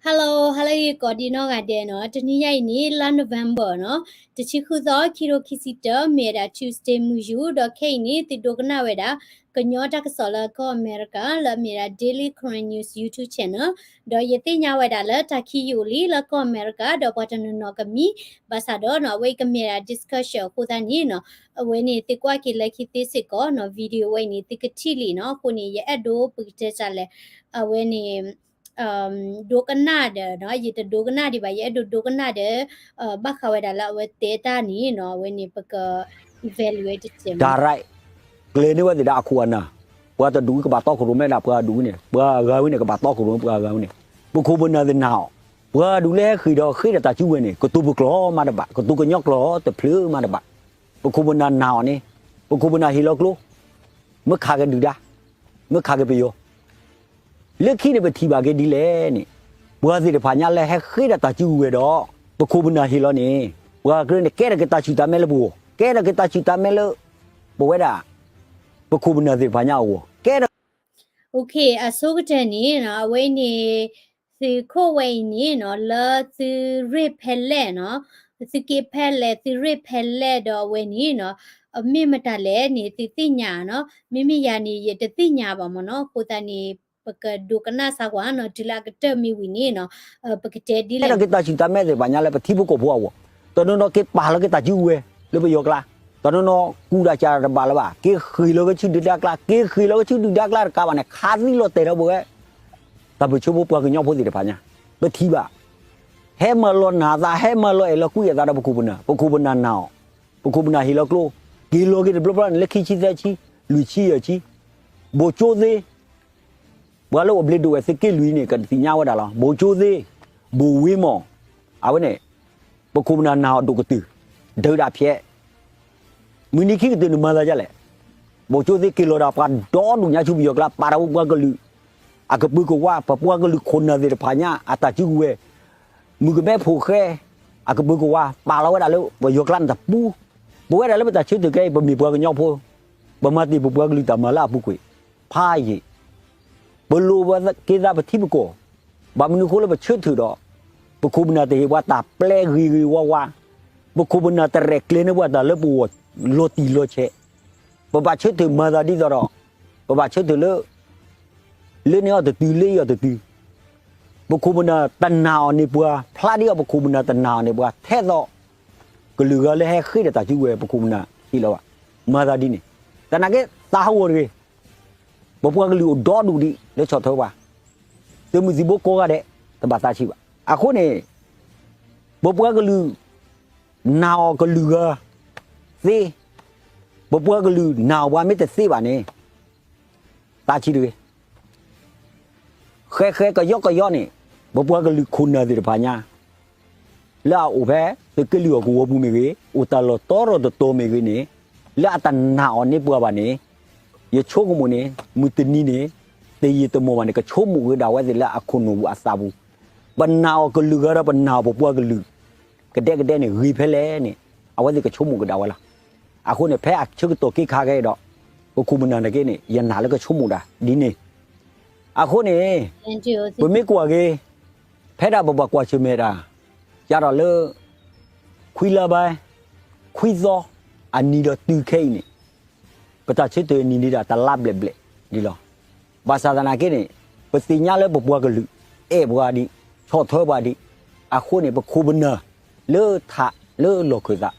Hello, hello ယကိးဒံနီၢ်ဂၤဒဲးနီၤ, တနံၤညါအံၤန့ၣ် လါ November နီၤ, တဆံဃုသီ ခံကထိခံဆံတၢ မ့ၢ်ဝဲဒၣ် Tuesday မုၢ်ယူၤ, ဒီးခဲအံၤန့ၣ် သုဒိကနၣ်ဝဲဒၣ် ကညီတၢ်ကစီၣ်လၢကီၢ်အမဲရကၤ လၢအမ့ၢ်ဒၣ် Daily Karen News YouTube channel, ဒီးယသ့ၣ်ညါဝဲဒၣ်လၢတၢ်ခံယိာ်လံလၢကီၢ်အမဲရကၤ ဒီးပှၤတနီၤနီၤကမံ, ဘၣ်ဆၣ်ဒီးနီၤ အဝဲအံၤကမ့ၢ်ဒၣ် discussion အဃိသတးန့ၣ်နီၤ, အဝဲန့ၣ် သုကွၢ်က့ၤလၢခံသ့စ့ၢ်ကီးနီၤ, video ဝဲအံၤန့ၣ် သုကထံၣ်လံနီၤ, အဃိန့ၣ် ယအဲၣ်ဒိးပကတဲတၢ်လဲၣ်, အဝဲန့ၣ် ဒိကနၣ်ဒီးနီၤ, ယတဒိကနၣ်ဒံးဘၣ်, ယအဲၣ်ဒိးဒိကနၣ်ဒီး ဘၣ်ဃးဝဲဒၣ်လၢအဝဲတဲတၢ်န့ၣ်နီၤ, အဝဲန့ၣ် ပက evaluate တစဲးမး direct ကျဲၤန့ၢ်ဝဲသ့ၣ်ဒီးအခိၣ်အနၢ်, ပှၤတဒူၣ်ကဘၣ်တီခိၣ်ရိၣ်မဲဒၣ်ပှၤဒူၣ်န့ၣ်, ပှၤဂၤဝဲန့ၣ် ကဘၣ်တီခိၣ်ရိၣ်မဲပှၤဂၤဝဲန့ၣ်, ပခိၣ်ပနၢ်သ့ၣ်နာ်အီၤ, ပှၤဒူၣ်လၢဟဲဃ့ၢ်ဒီးဃ့တၢ်တၢ်စုကဝဲၤန့ၣ် ကတိၤပကျိာ်မးတဘၣ်, ကတိၤကညီကျိာ်တဖျၢၣ်မးတဘၣ်, ပခိၣ်ပနၢ်နာ်အီၤန့ၣ်, ပခိၣ်ပနၢ်ဟ့ၣ်လီၤကျိ မ့ၢ်ခးက့ၤဒုၣ်ဒါ, မ့ၢ်ခးက့ၤပယီၤ လၢခံန့ၣ်ပထံၣ်ဘၣ်က့ၤဒ်လဲၣ်န့ၣ်, ပှၤသ့ၣ်တဖၣ်ညါလၢဟဲဃ့တၢ်တၢ်စုကဝဲၤဒီး ပခိၣ်ပနၢ်ဟ့ၣ်လီၤန့ၣ်, ပှၤကရၢန့ၣ် ကဲထီၣ်က့ၤတၢ်ဆူၣ်တၢ်မဲလၢပဂီၢ်, ကဲထီၣ်က့ၤတၢ်ဆူၣ်တၢ်မဲလၢ ပဝဲဒၣ် ပခိၣ်ပနၢ်သ့ၣ်တဖၣ်ညါအဂီၢ် ကဲထီၣ် Okay, အဆိကတၢၢ်န့ၣ်နီၤ, အဝဲန့ၣ် သုးခိၣ်ဝဲအံၤန့ၣ်နီၤ, လၢသုရ့ၣ်ဖဲလဲၣ်နီၤ, သုးက့ဖဲလဲၣ် သုးရ့ၣ်ဖဲလဲၣ်ဒီးအဝဲန့ၣ်နီၤ, အမ့ၢ်မတၤလဲၣ်န့ၣ် သုသ့ၣ်ညါနီၤ, မ့မ့ၢ်ယၤန့ၣ် ယတသ့ၣ်ညါဘၣ်မ့ၢ်နီၤ, အဃိသတးန့ၣ် ပကဒိကနၣ်စၢ်ကွၢ်နီၤ, တုၤလၢအကတၢၢ်မ့ၢ်ဝံၤန့ၣ်နီၤ, ပကတဲဒ်လဲၣ် ကဲထီၣ်က့ၤတၢ်ဆူၣ်တၢ်မဲသ့ၣ်တဖၣ်ညါလၢပထံဖိကီၢ်ဖိအဂီၢ်, တနီၤနီၤက့ၤပာ်လီၤက့ၤတၢ်စုကဝဲၤ လၢပယီၤကျါ, တနီၤနီၤကူၣ်တၢ်စၢ်တဘၣ်လၢၤဘၣ်, က့ၤဃ့ၢ်လီၤက့ၤဆူဒုၣ်ဒါကျါ, က့ၤဃ့ၢ်လီၤက့ၤဆူဒုၣ်ဒါကျါတကးဘၣ်န့ၣ် ခးသံလီၤတဲာ်ဒီးပဝဲ တၢ်ပၢၢ်ဆၢဖိပှၤကညီဖိသ့ၣ်တဖၣ်ညါ, ပထံၣ်ဘၣ်, ဟဲမၤလီၤနာ်အသး, ဟဲမၤလီၤအဲၣ်လီၤကွံအသးဒီးပခိၣ်ပနၢ်, ပခိၣ်ပနၢ်နာ်အီၤ, ပခိၣ်ပနၢ်ဟ့ၣ်လီၤကျိ, က့ၤလီၤက့ၤတဘျီဘျီန့ၣ် လၢခံဆံသၢဆံ, လွံၢ်ဆံယဲၢ်ဆံ, ဘိၣ်ကၠိသ့ ပှၤလၢအိၣ်ဘျ့ဒိၣ်ဝဲၢ်သုးက့လွံၢ်န့ၣ် ကသ့ၣ်ညါဝဲဒၣ်လီၤ. ဘိၣ်ကၠိသ့, ဘိၣ်ဝ့မီၢ်, အဝဲန့ၣ် ပခိၣ်ပနၢ်နာ်အီၤဒိၣ်ကတၢၢ်, ဒုးဒၣ်ဖျဲး, မုၢ်နံၤခံကတၢၢ်န့ၣ်မၤသးဒ်လဲၣ်. ဘိၣ်ကၠိသ့က့ၤလီၤဒီးပှၤဒီဒူၣ်ညါဆူပယီၤကျါ, ပာ်ဒီးပပှၤကလုာ် အကပုာ်ကဝါ, ပပှၤကလုာ်ခိၣ်နၢ်သ့ၣ်တဖၣ်ညါ အတၢ်စုကဝဲၤ, မုၢ်ကမဲဖိဃဲ အကပုာ်ကဝါ ပာ်လီၤဝဲဒၣ်လၢပယီၤကျါန့ၣ်တပူ, ပဝဲဒၣ်လၢပတၢ်ဆၢထၢၣ်ခဲအံၤ ပမ့ၢ်ပှၤကညီဖိ, ပမၤတ့ၢ်ပပှၤကလုာ်တၢ်မၤလၢအပူၤကွံာ်, ဖးယံာ် ပလိၣ်ဘၣ်က့ၤသးပထံပကီၢ်, ဘၣ်မနုၤအဃိလၢပဆၢထၢၣ်ဒီး ပခိၣ်ပနၢ်တဟ့ၣ်ပှၤတၢ်ပျဲဂ့ၤဂ့ၤဝါဝါ, ပခိၣ်ပနၢ်တရဲၣ်ကျဲၤန့ၢ်ပှၤတၢ်လၢပဂီၢ်လီၤတံၢ်လီၤဆဲး, ပဘၣ်ဆၢထၢၣ်မၤသးဒ်သိးဒီး ပဘၣ်ဆၢထၢၣ်လၢ လၢန့ၣ်အီၤတတုၤ လၢအံၤအီၤတတုၤ, ပခိၣ်ပနၢ်တနာ်အီၤန့ၢ်ပှၤ, ဖျါဒ်အီၤပခိၣ်ပနၢ်တနာ်အီၤန့ၢ်ပှၤ ထဲသိး ကလုာ်ဂၤလၢဟဲဃ့ဒီးတၢ်စုကဝဲၤ ပခိၣ်ပနၢ်ဟ့ၣ်လီၤဘၣ်, မၤသးဒ်န့ၣ်, သနာ်က့ သးဟးဂီၤတဂ့ၤ, ပပှၤကလုာ်အိၣ်ဒီဒူၣ်ဒံးလၢဆီၣ်ထွဲပှၤ, သုးမုၢ်သံၣ်ဘိကိးဂၤဒဲး တဘၣ်သးဆံးဘၣ်. အဃိန့ၣ် ပပှၤကလုာ် နာ်အီၤကလုာ်ဂၤသ့, ပပှၤကလုာ်နာ်အီၤပှၤမ့ၢ်တသ့ဘၣ်န့ၣ် သးဆံးတဂ့ၤ. ဃဲဃဲကယီကယီန့ၣ် ပပှၤကလုာ်ခိၣ်နၢ်သ့ၣ်တဖၣ်ညါ လၢအအိၣ်ဖဲသုးက့လွံၢ်ဟီၣ်ကဝီၤပူၤမ့ၢ်ဂ့ၤ, အိၣ်တၢ်လီၢ်တီထီၣ်တတီၤမ့ၢ်ဂ့ၤန့ၣ်, လၢအတနာ်အီၤန့ၢ်ပှၤဘၣ်န့ၣ်, ယဆိကမိၣ်န့ၣ် မုၢ်တနံၤန့ၣ် တယံာ်တမီၢ်ဘၣ်န့ၣ် ကဆိကမိၣ်က့ၤဒၣ်ဝဲသ့ၣ်လၢအခိၣ်နူာ်ပူၤအသးပူၤ, ပနာ်အီၤကလုာ်ဂၤဒီးပနာ်အီၤပပှၤကလုာ် ကဒဲကဒဲန့ၣ် ဂ့ၤဖဲလဲၣ်န့ၣ် အဝဲသ့ၣ်ကဆိကမိၣ်က့ၤဒၣ်ဝဲလီၤ. အဃိန့ၣ် ဖဲအဆၢကတီၢ်က့ၤခါခဲအံၤဒီး ပခိၣ်ပနၢ်နာ်က့န့ၣ် ယနာ်လၢကဆိကမိၣ်ဒၣ်ဒ်န့ၣ်, အဃိန့ၣ် ပမ့ၢ်ကွၢ်က့ၤ ဖဲဒၣ်ပဘၣ်ကွၢ်ဆၢၣ်မဲာ်တၢ် စးထီၣ်လၢ ခွံလါဘါ ခွံသီ အနံၤဒီးတုၤခဲအံၤန့ၣ် ပတၢ်ဆၢထၢၣ်နံၤန့ၣ်ဒၣ်တလါဘျဲၣ်ဘျဲၣ်ဒ်လီၤ. ဘၣ်ဆၣ်သနာ်က့န့ၣ် ပသ့ၣ်ညါလၢပပှၤကလုာ် အဲၣ်ပှၤဒံး ဆီၣ်ထွဲပှၤဒံး, အဃိန့ၣ် ပခိၣ်ပနၢ်လၢထးလၢလီၢ်ခၢၣ်သး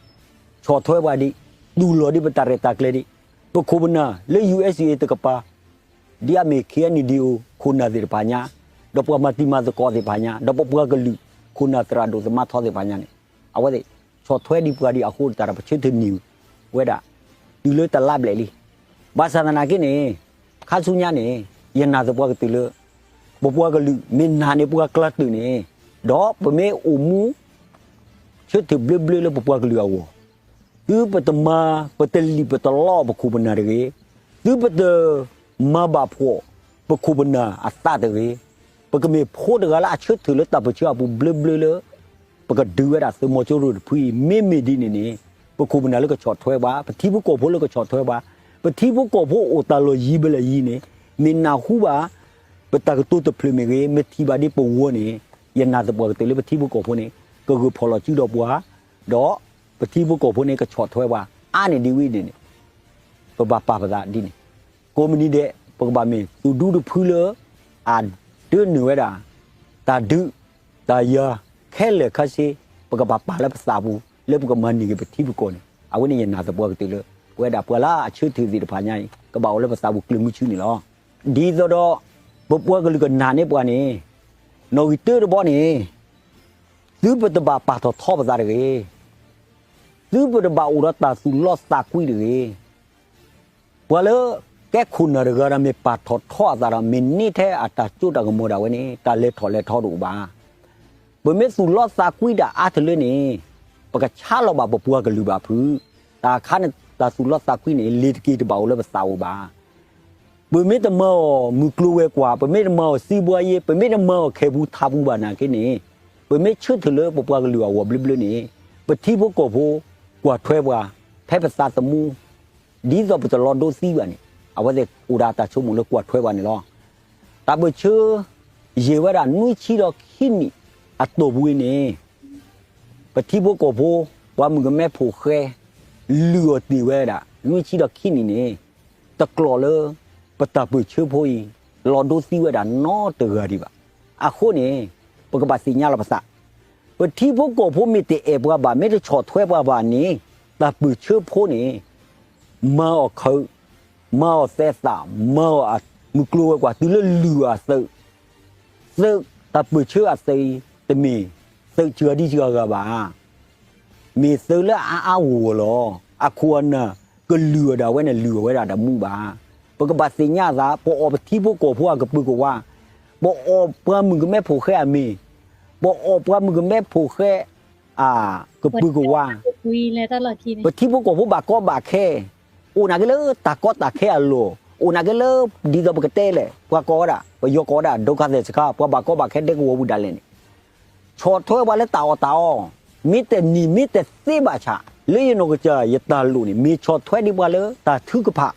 ဆီၣ်ထွဲပှၤဒံး, တူၢ်လိာ်ဒံးပတၢ်ရဲၣ်တၢ်ကျဲၤဒံး, ပခိၣ်ပနၢ်လၢ ယူႇအ့ၣ်စ့ၣ်အ့ၣ် တကပၤ ဒ်အမ့ၢ် ခ့ၣ်အဲၣ်ယူၣ်ဒီး ခိၣ်နၢ်သ့ၣ်တဖၣ်ညါ, ဒီးပှၤမၤတံၤမၤသကိးသ့ၣ်တဖၣ်ညါ, ဒီးပပှၤကလုာ်ခိၣ်နၢ်သရၣ်ဒိၣ်သမါထီသ့ၣ်တဖၣ်ညါန့ၣ် အဝဲသ့ၣ် ဆီၣ်ထွဲဒံးပှၤဒံးအဃိ တၢ်ဒီးပဆၢထၢၣ်နံၤဝဲဒၣ် တုၤလၢတလါဘျဲၣ်လံ. ဘၣ်ဆၣ်သနာ်က့န့ၣ် ခါဆူညါန့ၣ် ယနာ်သပှၢ်ကတၢၢ်လၢ ပပှၤကလုာ်မ့ၢ်နာ်န့ၢ်ပှၤကျါတၢၢ်န့ၣ် ဒီးပမ့ၢ်အိၣ်မူ ဆၢထၢၣ်ဘျၢဘျၢလၢပပှၤကလုာ်အဂီၢ် သုပတမၤ ပတလံၣ်ပတလီပခိၣ်ပနၢ်တဂ့ၤ, သုပတမၤဘၣ်ဖှီၣ်ပခိၣ်ပနၢ်အသးတဂ့ၤ, ပကမ့ၢ်ဖိတဂၤလၢအဆၢထၢၣ်လၢတၢ်ပၢၢ်ဆၢအပူၤဘျၢဘျၢလၢ ပကဒုးဝဲဒၣ်သုးမီၤစိရိၤတဖုအံၤ မ့မ့ၢ်ဒ်န့ၣ်န့ၣ် ပခိၣ်ပနၢ်လၢကဆီၣ်ထွဲပှၤ, ပထံဖိကီၢ်ဖိလၢကဆီၣ်ထွဲပှၤ, ပထံဖိကီၢ်ဖိအိၣ်တၢ်လီၢ်ယံၤဘျဲၣ်ယံၤန့ၣ် မ့ၢ်နၢ်ဟူဘၣ် ပတၢ်ကတိၤတဖျၢၣ်မ့ၢ်ဂ့ၤ, မ့ၢ်ထံၣ်ဘၣ်ဒ်ပဂီၢ်န့ၣ် ယနာ်သပှၢ်ကတၢၢ်လၢပထံဖိကီၢ်ဖိန့ၣ် ကဂုာ်ဖှိၣ်လီၤစုဒီးပှၤ, ဒီးပထံဖိကီၢ်ဖိန့ၣ် ကဆီၣ်ထွဲပှၤ အါန့ၢ်ဒ်ဝဲန့ၣ်န့ၣ် ပဘၣ်ပာ်ပသးဒ်န့ၣ်. ကိးမုၢ်နံၤဒဲး ပကဘၣ်မ့ၢ်သူၣ်ဒူတဖုလၢ အဒၢနုာ်ဝဲဒၣ် တၢ်ဒုး တၢ်ယၤ ခဲလၢာ်ခဲဆ့ ပကဘၣ်ပာ်လၢပသးပူၤ လၢပကမၤန့ၢ်က့ၤပထံပကီၢ်န့ၣ်. အဝဲန့ၣ်ယနာ်သပှၢ်ကတၢၢ်လၢ ပဝဲဒၣ်ပှၤလၢအဆၢထၢၣ်သ့ၣ်တဖၣ်ညါအံၤ ကဘၣ်အိၣ်လၢပသးပူၤကျၢၤမုဆူန့ၣ်လီၤ. ဒ်သိးဒီး ပပှၤကလုာ်ကနာ်န့ၢ်ပှၤန့ၣ် နီၣ်ဂံၢ်တၢတဘီန့ၣ် သုပတဘၣ်ပာ်ထီၣ်ထီပသးတဂ့ၤ. သုပတဘၣ်အိၣ်ဒီးတၢ်သူၣ်လီသးကွံတဂ့ၤ. ပှၤလၢကဲခိၣ်နၢ်တဂၤဒီး မ့ၢ်ပာ်ထီၣ်ထီအသးဒီး မ့ၢ်န့ၢ်ထဲအတၢ်စိတၢ်ကမီၤဒၣ်ဝဲန့ၣ် တၢ်လဲၤထီၣ်လဲၤထီတအိၣ်ဘၣ်. ပမ့ၢ်သူၣ်လီသးကွံတၢ်အါတလၢန့ၣ် ပကဆါလီၤဘၣ်ပပှၤကလုာ်ဘၣ်ဖုး. တၢ်အခါန့ၣ် တၢ်သူၣ်လီသးကွံန့ၣ် လ့ၤတက့ၤတဘၣ်အိၣ်လၢပသးအိၣ်ဘၣ်. ပမ့ၢ်တမၤအီၤမုၢ်ကျိၤဝဲၤကွာ်, ပမ့ၢ်တမၤအီၤစံးဘှါယ့, ပမ့ၢ်တမၤအီၤခဲပူၤထးပူၤဘၣ်နာ်က့န့ၣ်, ပမ့ၢ်ဆၢထၢၣ်လၢပပှၤကလုာ်အဂီၢ်ဘျၢဘျၢန့ၣ်, ပထံဖိကီၢ်ဖိကွၢ်ထွဲပှၤ ဖဲပသးသမူ ဒ်သိးပတလီၤဒိသံဘၣ်န့ၣ် အဝဲသ့ၣ်အိၣ်ဒၣ်တၢ်ဆိကမိၣ်လၢကွၢ်ထွဲပှၤန့ၣ်လီၤ. တၢ်ပၢၢ်ဆၢ ယံာ်ဝဲဒၣ်နွံဆံဒီးခံနံၣ်အတီၢ်ပူၤအံၤန့ၣ် ပထံဖိကီၢ်ဖိ ပှၤမုၣ်ကမဲဖိဃဲ လုၢ်အီၣ်တ့ၢ်ဝဲဒၣ် နွံဆံဒီးခံနံၣ်န့ၣ် တကျိၤလၢ ပတၢ်ပၢၢ်ဆၢဖိအံၤ လီၤဒိသံဝဲဒၣ်နီတဂၤဒံးဘၣ်. အဃိန့ၣ် ပကဘၣ်သ့ၣ်ညါလီၤပသး, ပထံဖိကီၢ်ဖိမ့ၢ်တအဲၣ်ပှၤဘၣ် မ့ၢ်တဆီၣ်ထွဲပှၤဘၣ်န့ၣ် တၢ်ပၢၢ်ဆၢဖိန့ၣ် မၤအီၤခၢး, မၤအီၤသဲးသး, မၤအီၤမုၢ်ကျိၤဝဲၤကွာ် တုၤလၢလုၢ်အသုး, သုး, တၢ်ပၢၢ်ဆၢအသုးအံၤ တမ့ၢ်သုးစှၤဒံစှၤဂၤဘၣ်. မ့ၢ်သုးလၢအအါအါဂီၢ်ဂီၢ်လီၤ. အခိၣ်အနၢ်ကလုၢ်အီၤဒၣ်ဝဲန့ၣ် လုၢ်အီၤဝဲဒၣ်တမူဘၣ်. ပကဘၣ်သ့ၣ်ညါအသး ပအီၣ်ပထံဖိကီၢ်ဖိအကပုာ်ကဝါ, ပအီၣ်ပှၤမုၣ်ကမဲဖိဃဲအမ့ၢ်, ပအီၣ်ပှၤမုၣ်ကမဲဖိဃဲအကပုာ်ကဝါ, ပထံဖိကီၢ်ဖိဘၣ်ကီဘၣ်ခဲ, အိၣ်နာ်က့လၢတၢ်ကီတၢ်ခဲအလီၢ်, အိၣ်နာ်က့လၢ ဒ်သိးပကတဲလဲၣ် ပှၤကိးဝဲဒၣ် ပယီၤကိးဝဲဒၣ် ဒုက္ခသည်စခန်း ပှၤဘၣ်ကီဘၣ်ခဲဒဲကဝီၤပူၤဒၣ်လဲာ်န့ၣ် ဆီၣ်ထွဲပှၤလၢတၢ်အီၣ်တၢ်အီ, မ့ၢ်တနံၤမ့ၢ်တသ့ဘၣ်ဆၣ် လၢယနီၢ်ကစၢ်ယတၢ်လိၣ်န့ၣ် မ့ၢ်ဆီၣ်ထွဲဒံးပှၤလၢတၢ်ထုကဖၣ်,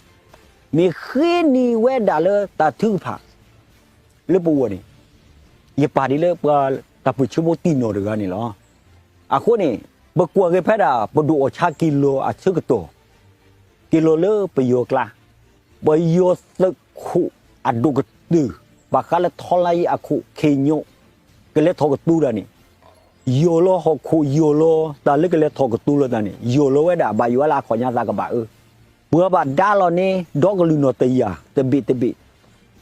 မ့ၢ်ဃ့န့ၢ်ဝဲဒၣ်လၢတၢ်ထုကဖၣ် လၢပဂီၢ်န့ၣ် ယပာ်ဒ်လၢပှၤတၢ်ပၢၢ်ဆၢဖိတံၢ်နီၢ်တဂၤန့ၣ်လီၤ. အဃိန့ၣ် ပကွၢ်က့ၤဖဲဒၣ် ပဒိၣ်အီၣ်ဆါက့ၤလီၤအဆၢကတီၢ်, က့ၤလီၤလၢပယီၤကျါ, ပယီၤသုးခိၣ်အဒိၣ်ကတၢၢ် ဘၣ်ဃးလၢထီလါယံၤအခိၣ် ခ့ညိ ကလဲၤထီၣ်ကတိၤတၢ်န့ၣ် ယီၢ်လီၤဟီၣ်ခိၣ် ယီၢ်လီၤတၢ်လၢကလဲၤထီၣ်ကတိၤလီၤတၢ်န့ၣ် ယီၢ်လီၤဝဲဒၣ် ဘၣ်ယိၣ်ဝဲလၢအခီၣ်ညါသးကဘၣ်အၢ, ပှၤဘၣ်ဒါလီၤန့ၢ် ဒီကလုာ်နီၢ်တယၢ် တဘ့ၣ်တဘ့ၣ်,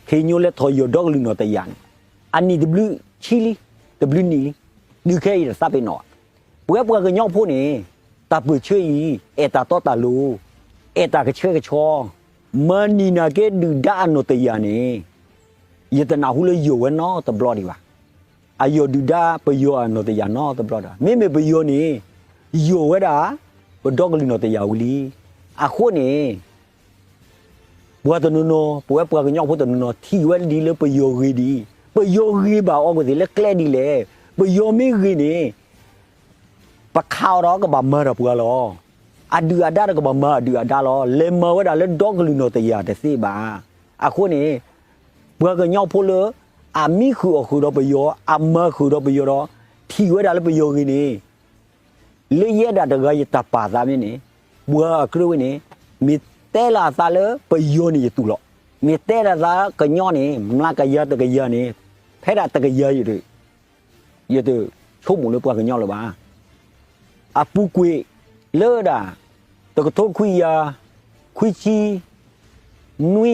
ခ့ညိလဲၤထီၣ်ယီၢ်ဒီကလုာ်နီၢ်တယၢ်န့ၣ် အနံၣ်တဘျုးဆံလံ, တဘျုးနံၣ်လံ, တုၤခဲအံၤတသးပ့ၤနီၣ်ဘၣ်. ပဝဲပှၤကညီဖိန့ၣ် တၢ်ပၢၢ်ဆၢအံၤ အဲၣ်တၢ်တီတၢ်လိၤ, အဲၣ်တၢ်ကဆှဲကဆှီ, မၤနံၤနာ်က့ဒုၣ်ဒါအနီၢ်တယၢ်န့ၣ် ယတနၢ်ဟူလၢယီၢ်ဝဲနီတဘျီဒံးဘၣ်. အယီၢ်ဒုၣ်ဒါပယီၤအနီၢ်တယၢ်နီတဘျီဒီး မ့မ့ၢ်ပယီၤန့ၣ် ယီၢ်ဝဲဒၣ် ပဒီကလုာ်နီၢ်တယၢ်ဝံၤလံ. အဃိန့ၣ် ပှၤတနီၤနီၤ ပဝဲပှၤကညီဖိတနီၤနီၤ ထံၣ်ဝဲဒ်လၢပယီၤဂ့ၤဒ်အံၤ, ပယီၤဂ့ၤဘၣ်အီၤကသ့ၣ်လၢကျဲဒ်လဲၣ်. ပယီၤမ့ၢ်ဂ့ၤန့ၣ် ပခးအီၤဒီးကဘၣ်မၤတၢ်ပှၤလီၤ. အဒုၣ်အဒါဒီးကဘၣ်မၤအဒုၣ်အဒါလီၤ. လဲၤမၤဝဲဒၣ်လၢဒီကလုာ်နီၢ်တယၢ်တသ့ဘၣ်. အဃိန့ၣ် ပှၤကညီဖိလၢ အမံဃုာ်အီၣ်ဃုာ်ဒီးပယီၤ, အမၤဃုာ်ဒီးပယီၤဒီး ထံၣ်ဝဲဒၣ်လၢပယီၤဂ့ၤန့ၣ် လၢယဲဒၣ်တဂၤယတၢ်ပာ်သးမ့ၢ်န့ၣ် ပှၤအကြၢးဝဲန့ၣ် မ့ၢ်တဲလီၤအသးလၢပယီၤန့ၣ်ယတူၢ်လီၤ. မ့ၢ်တဲလီၤအသးကညီန့ၣ် မျးကယၤတကယၤန့ၣ် ဖဲဒၣ်တကယၤ ယတဆိကမိၣ်လၢပှၤကညီလၢၤဘၣ်. အပူၤကွံာ်လၢဒၣ် တကထိခွံကယၤ ခွံဆံ နွံ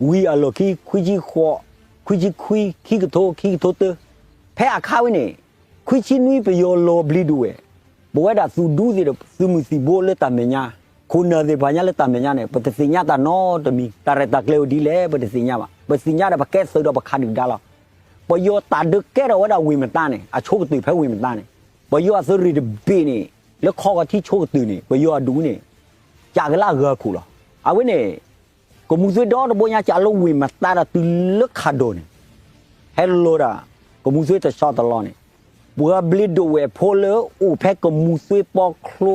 ဝံၤအလီၢ်ခံ ခွံဆံဃိး, ခွံဆံခွံ, ခံကထိ, ခံကထိတၢ, ဖဲအခါဝဲန့ၣ် ခွံဆံနွံပယီၤလီၤဘျ့ဒိၣ်ဝဲၢ်, ပဝဲဒၣ်သုးဒူသ့ၣ်ဒီး သုးမုၢ်သံၣ်ဘိလၢတၢ်မဲာ်ညါ, ခိၣ်နၢ်သ့ၣ်တဖၣ်ညါလၢတၢ်မဲာ်ညါန့ၣ် ပတသ့ၣ်ညါတၢ်နီတမံၤ, တၢ်ရဲၣ်တၢ်ကျဲၤအိၣ်ဒ်လဲၣ် ပတသ့ၣ်ညါဘၣ်. ပသ့ၣ်ညါဒီးပကဲသုးဒီးပခးဒုၣ်ဒါလီၤ. ပယီၤတၢ်ဒုးကဲထီၣ်ဝဲဒၣ်ဝ့ၢ်မတါန့ၣ် အဆိကတၢၢ်ဖဲဝ့ၢ်မတါန့ၣ်, ပယီၤအသုးရ့ၣ်တဘ့ၣ်န့ၣ် လၢခီကီၤထံဆိကတၢၢ်န့ၣ် ပယီၤအဒူၣ်န့ၣ် ကးကလၢအဂၤခိၣ်လီၤ. အဝဲန့ၣ် ကမူၤသွ့ဒီတဘိညါ ကးလၢဝ့ၢ်မတါဒီးတုၤလၢခးဒိၣ်န့ၣ် ဟဲလီၤဒၣ် ကမူၤသွ့တဆီတလီၢ်န့ၣ်, ပှၤဘျ့ဒိၣ်ဝဲၢ်ဖိလၢအိၣ်ဖဲကမူၤသွ့ပီချိ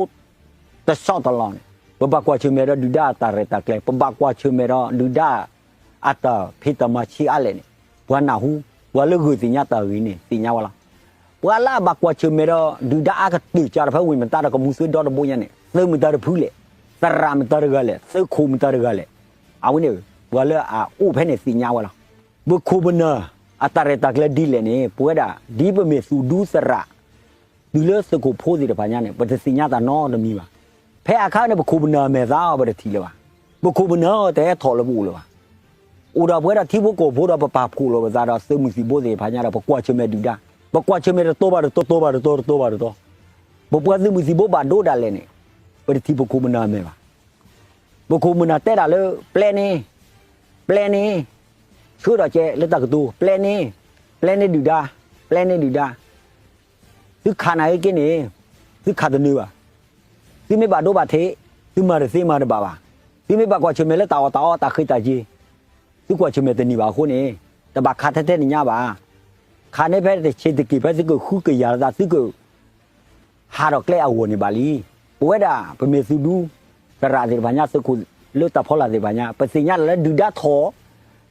တဆီတလီၢ်န့ၣ် ပဘၣ်ကွၢ်ဆၢၣ်မဲာ်ဒီးဒုၣ်ဒါအတၢ်ရဲၣ်တၢ်ကျဲၤ, ပဘၣ်ကွၢ်ဆၢၣ်မဲာ်ဒီးဒုၣ်ဒါအတၢ်ဖံးတၢ်မၤဆံးအါလဲၣ်န့ၣ် ပှၤနၢ်ဟူ ပှၤလၢဂုာ်သ့ၣ်ညါတၢ်ဂ့ၢ်န့ၣ် သ့ၣ်ညါဝဲလီၤ. ပှၤလၢအဘၣ်ကွၢ်ဆၢၣ်မဲာ်ဒီး ဒုၣ်ဒါအါကတၢၢ်ကးဒီးဖဲဝ့ၢ်မတၤဒီးကမူၤသွ့ဒီတဘိညါန့ၣ် သုးမတၤတဖုလဲၣ်, သရၣ်မတၤတဂၤလဲၣ်, သုးခိၣ်မတၤတဂၤလဲၣ်. အဝဲန့ၣ် ပှၤလၢအအိၣ်ဖဲန့ၣ်သ့ၣ်ညါဝဲလီၤ. ပခိၣ်ပနၢ် အတၢ်ရဲၣ်တၢ်ကျဲၤဒ်လဲၣ်န့ၣ် ပဝဲဒၣ် ဒ်ပမ့ၢ်သူၣ်ဒူသရၣ် တုၤလၢသုးခိၣ်ဖိသ့ၣ်တဖၣ်ညါန့ၣ် ပတသ့ၣ်ညါတၢ်နီတမံၤဘၣ်. ဖဲအခါန့ၣ် ပခိၣ်ပနၢ်အမဲာ်သၣ်အီၤ ပတထံၣ်လၢၤဘၣ်. ပခိၣ်ပနၢ်အီၤတဟဲထီၣ်လၢပအိၣ်လၢၤဘၣ်. အိၣ်ဒီးပဝဲဒၣ်ထံဖိကီၢ်ဖိဒီး ပပာ်ဖှိၣ်လီၤပသးဒီးသုးမုၢ်သံၣ်ဘိသ့ၣ်တဖၣ်ညါဒီး ပကွၢ်ဆၢၣ်မဲာ်ဒုၣ်ဒါ, ပကွၢ်ဆၢၣ်မဲာ်တတီၤဘၣ်တတီၤ, တတီၤဘၣ်တတီၤ, တတီၤဘၣ်တတီၤ, ပပှၤသုးမုၢ်သံၣ်ဘိဘၣ်ဒိဒၣ်လဲာ်န့ၣ် ပတထံၣ်ပခိၣ်ပနၢ်အမဲာ်ဘၣ်. ပခိၣ်ပနၢ်တဲဒၣ်လၢ ပျဲန့ၣ်, ပျဲန့ၣ်, ဆှၢဒီးကဲလၢတၢ်ကတိၤ ပျဲန့ၣ်, ပျဲန့ၣ်ဒုၣ်ဒါ, ပျဲန့ၣ်ဒုၣ်ဒါ, သုခးနၤအံၤက့န့ၣ် သုခးတနၢၤဘၣ်. သုမ့ၢ်ဘၣ်ဒိဘၣ်ထံး, သုမၤတသ့မၤတဘၣ်ဘၣ်. သုမ့ၢ်ဘၣ်ကွၢ်ဆၢၣ်မဲာ်လၢတၢ်အီၣ်တၢ်အီတၢ်ဃ့တၢ်က့ၤ, သုကွၢ်ဆၢၣ်မဲာ်တန့ၢ်ဘၣ်အဃိန့ၣ် တဘၣ်ခးထဲထဲန့ၣ်ညါဘၣ်. ခးန့ၢ်ဖဲတဆံးတက့ၢ် ဖဲသုကဃုကယၤသး သုက ဟးထီၣ်ကျဲအဂီၢ်န့ၣ်ဘၣ်လံ. ပဝဲဒၣ်ပမ့ၢ်သူၣ်ဒူ သရၣ်သ့ၣ်တဖၣ်ညါ သုးခိၣ်လၢတၢ်ဖီလာ်သ့ၣ်တဖၣ်ညါ ပသ့ၣ်ညါလၢဒုၣ်ဒါထီၣ်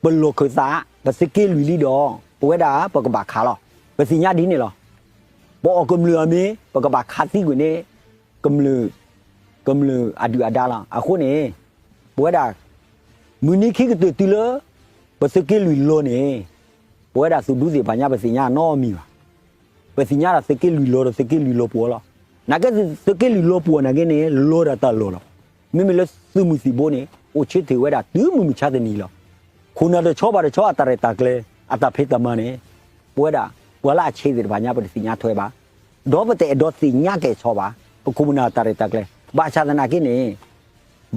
ပလီၢ်ခၢၣ်သး ပသုးက့လွံၢ်လံဒီး ပဝဲဒၣ်ပကဘၣ်ခးလီၤ. ပသ့ၣ်ညါဒ်န့ၣ်လီၤ. ပအီၣ်ကမျၢၢ်အမ့ၢ် ပကဘၣ်ခးသံကွံာ်န့ၣ် ကမျၢၢ် ကမျၢၢ်အဒုၣ်အဒါလီၤ. အဃိန့ၣ် ပဝဲဒၣ် မုၢ်နံၤခံကတၢၢ်တုၤလၢ ပသုးက့လွံၢ်လီၤန့ၣ် ပဝဲဒၣ်သူၣ်ဒူသ့ၣ်တဖၣ်ညါ ပသ့ၣ်ညါနီတမံၤဘၣ်. ပသ့ၣ်ညါဒၣ်သုးက့လွံၢ်လီၤဒီးသုးက့လွံၢ်လီၤပှီၢ်လီၤ. နာ်က့သုးက့လွံၢ်လီၤပှီၢ်နာ်က့န့ၣ် လီၤဒၣ်တၢ်လီၢ်လီၤ. မ့မ့ၢ်လၢသုးမုၢ်သံၣ်ဘိန့ၣ် အိၣ်ဆၢထၢၣ်ဝဲဒၣ်တုၤမုၢ်မဆါတနံၤလီၤ. ခိၣ်နၢ်တဆီဘၣ်တဆီအတၢ်ရဲၣ်တၢ်ကျဲၤ အတၢ်ဖံးတၢ်မၤန့ၣ် ပဝဲဒၣ် ပှၤလၢအဆံးသ့ၣ်တဖၣ်ညါ ပတသ့ၣ်ညါထွဲဘၣ်. ဒီးပတအဲၣ်ဒိးသ့ၣ်ညါကဲၣ်ဆိးဘၣ် ပခိၣ်ပနၢ်တၢ်ရဲၣ်တၢ်ကျဲၤ. ဘၣ်ဆၣ်သနာ်က့န့ၣ်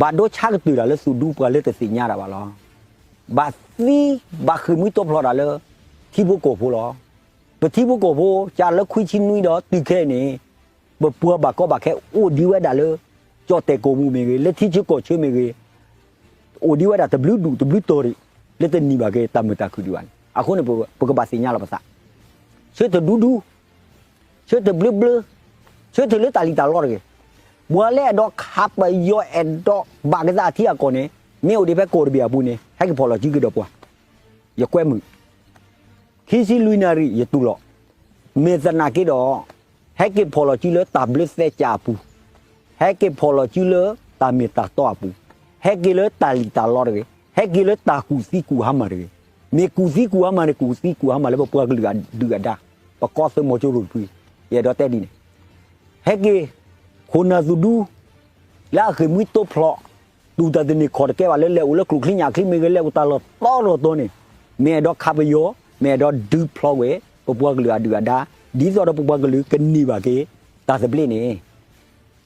ဘၣ်ဒိဆါကတၢၢ်ဒၣ်လၢသူၣ်ဒူပှၤလၢတသ့ၣ်ညါတၢ်ဘၣ်လီၤ. ဘၣ်သံ ဘၣ်ဃ့ၢ်မှံတီဖျိးဒၣ်လၢ ထံဖိကီၢ်ဖိလီၤ. ပထံဖိကီၢ်ဖိ ကးလၢခွံဆံနွံဒီးတုၤခဲအံၤန့ၣ် ပပှၤဘၣ်ကီဘၣ်ခဲအိၣ်ဒံးဝဲဒၣ်လၢ ကၠီၣ်တဲၣ်ကိာ်ပူၤမ့ၢ်ဂ့ၤ, လၢထံဆၢကီၢ်ဆၢမ့ၢ်ဂ့ၤ, အိၣ်ဒံးဝဲဒၣ်တဘျုးဒူၣ်တဘျုးတီၤရံၣ် လၢတန့ၢ်ဘၣ်က့ၤတၢ်မုာ်တၢ်ခုၣ်ဒံးဘၣ်န့ၣ်. အဃိန့ၣ် ပကဘၣ်သ့ၣ်ညါလီၤပသး, ဆၢထၢၣ်ဒူဒူ, ဆၢထၢၣ်ဘျၢဘျၢ, ဆၢထၢၣ်လၢတၢ်လံၣ်တၢ်လီတဂ့ၤ. ပှၤလၢအဲၣ်ဒိးခးပယီၤ အဲၣ်ဒိးဘၣ်ကသးအထံအကီၢ်န့ၣ် မ့ၢ်အိၣ်ဒံးဖဲကီၢ်တဘ့ၣ်အပူၤန့ၣ် ဟဲက့ၤဖီၣ်လီၤစုက့ၤဒီးပှၤ, ယကွဲမုာ် ခံဆံလွံၢ်နၣ်ရံၣ် ယတူၢ်လိာ်, မ့ၢ်သနာ်က့ဒီး ဟဲက့ၤဖီၣ်လီၤစုလၢတၢ်ဘျၢသဲကၢ်အပူၤ, ဟဲက့ၤဖီၣ်လီၤစုလၢတၢ်မ့ၢ်တၢ်တီအပူၤ, ဟဲက့ၤလၢတၢ်လံၣ်တၢ်လီတဂ့ၤ, ဟဲက့ၤလၢတၢ်ကူၣ်သံကူၣ်ဟါမၢ်တဂ့ၤ. မ့ၢ်ကူၣ်သံကူၣ်ဟါမၢ်န့ၣ် ကူၣ်သံကူၣ်ဟါမၢ်လၢပပှၤကလုာ်အဒုၣ်အဒါ, ပကီၢ်သုးမီၤစိရိၤတဖု, ယအဲၣ်ဒိးတဲဒ်န့ၣ် ဟဲက့ၤ ခိၣ်နၢ်သူၣ်ဒူ လၢအဃ့ၢ်မှံတိဖျိး, တူၢ်တၢ်တန့ၢ်ခီၣ်တကဲဘၣ်လၢလဲၤအိၣ်လၢကျိချံညၣ်ချံမ့ၢ်ဂ့ၤ, လဲၤအိၣ်တၢ်လီၢ်တီလီၢ်တီန့ၣ်, မ့ၢ်အဲၣ်ဒိးခးပယီၤ, မ့ၢ်အဲၣ်ဒိးဒုးဖျိးဝဲ ပပှၤကလုာ်အဒုၣ်အဒါ, ဒ်သိးဒီးပပှၤကလုာ်ကန့ၢ်ဘၣ်က့ၤ တၢ်သဘျ့န့ၣ်,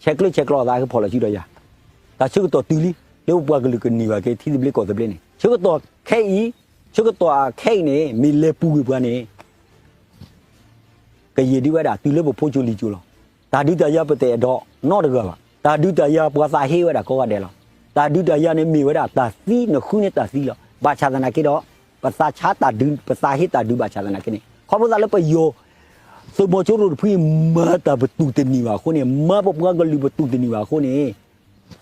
ဆဲးကျၢဆဲးကျိးသးဟဲဖီၣ်လီၤစုဒီးယၤ, တၢ်ဆၢကတီၢ်တုၤလံ, လၢပပှၤကလုာ်ကန့ၢ်ဘၣ်က့ၤထံသဘျ့ကီၢ်သဘျ့န့ၣ်, ဆၢကတီၢ်ခဲအံၤ, ဆၢကတီၢ်ခဲအံၤန့ၣ် မ့ၢ်လဲၤပူၤကွံာ်ပှၤန့ၣ် ကယံာ်ဒံးဝဲဒၣ် တုၤလၢပဖိကၠိလံာ်ကၠိလီၤ. တၢ်ဒုးတၢ်ယၤပတအဲၣ်ဒိးနီတဂၤဘၣ်. တၢ်ဒုးတၢ်ယၤပှၤသးဟ့ဝဲဒၣ်ကိးဂၤဒဲးလီၤ. တၢ်ဒုးတၢ်ယၤန့ၣ်မ့ၢ်ဝဲဒၣ်တၢ်သံ နဃုန့ၢ်တၢ်သံလီၤ. ဘၣ်ဆၣ်သနာ်က့ဒီး ပသးဆါတၢ်ဒုး ပသးဟ့တၢ်ဒုးဘၣ်ဆၣ်သနာ်က့န့ၣ် ခီဖျိသးလၢပယီၤ သုးမီၤစိရိၤတဖုအံၤ မၤတၢ်ပတူၢ်တန့ၢ်ဘၣ်အဃိန့ၣ် မၤပပှၤကလုာ်ပတူၢ်တန့ၢ်ဘၣ်အဃိန့ၣ်